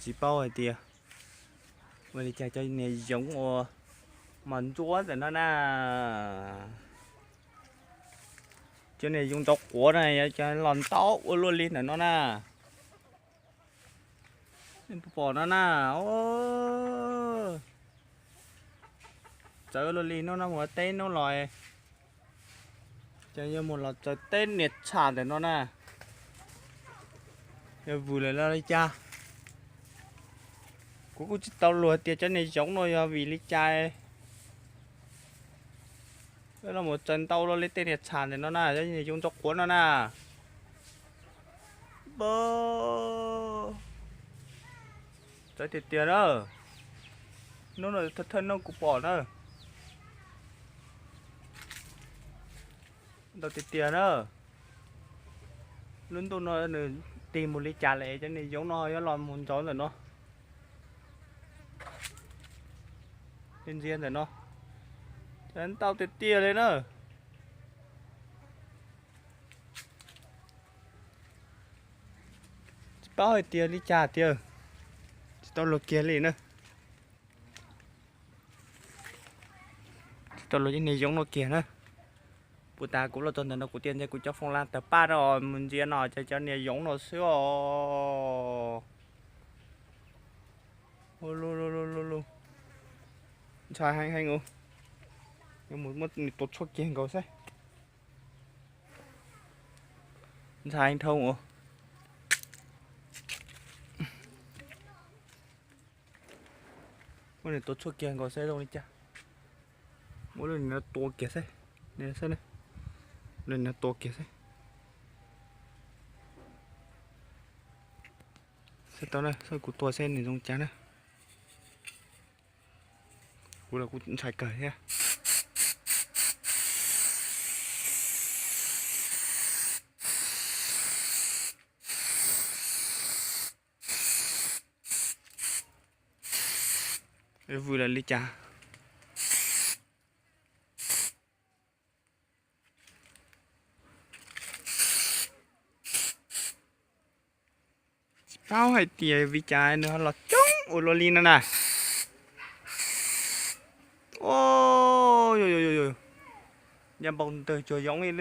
Tsis paub hais tias ua li cas cov niag yoov uas mos ntsuab ntawm no na, cov niag yoov ntsuab quav na, yog cov los ntau ua luaj li ntawm no na. Nej puas pom no na, txawv luaj li. Hnub no mus teb hnub los, ces yuav mus los txawv teb niag tsham ntawm no na. Yog vwm lawm los li cas, kuv kuj tsis tau luag tias cov niag yoov no yog vim li cas los mus txawv ntau luaj li tej niag tsham ntawm no na, cov niag yoov ntsuab quav no na. Txawv tiag tiag na. Hnub no thawj thawj hnub kuv pom na. Ntau tiag tiag na. Lub ntuj no nws tig mus li cas lawm, cov niag yoov no yuav los mus ntxov ntawm no, ntxias ntawm no, ntau tiag tiag li na. Tsis paub hais tias li cas tiag, tsis tau luag kiag li na. Tsis tau luag cov niag yoov no kiag na. Puag ta kuv los txog ntawm no kuv thiaj ntxias kuv cov phone lam tawg paj rau mus ntxias no ces cov niag yoov no xwb os. Ntshai heev heev os. Yuav mus muab nws tua tshuaj kiag nkaus saib. Ntshai heev dhau os. Muab nws tua tshuaj kiag nkaus saib zoo li cas. Muab lub no tua kiag saib. Lub no tua kiag saib. Saib tau na, saib kuv tua saib nws zoo cas na. Kuv los kuv ntshai kawg thiab. Vwm lawm li cas. Tsis paub hais tias vim cas nws ho los coob ua luaj li no na. Ua, yog npau ntws cuag yoov li.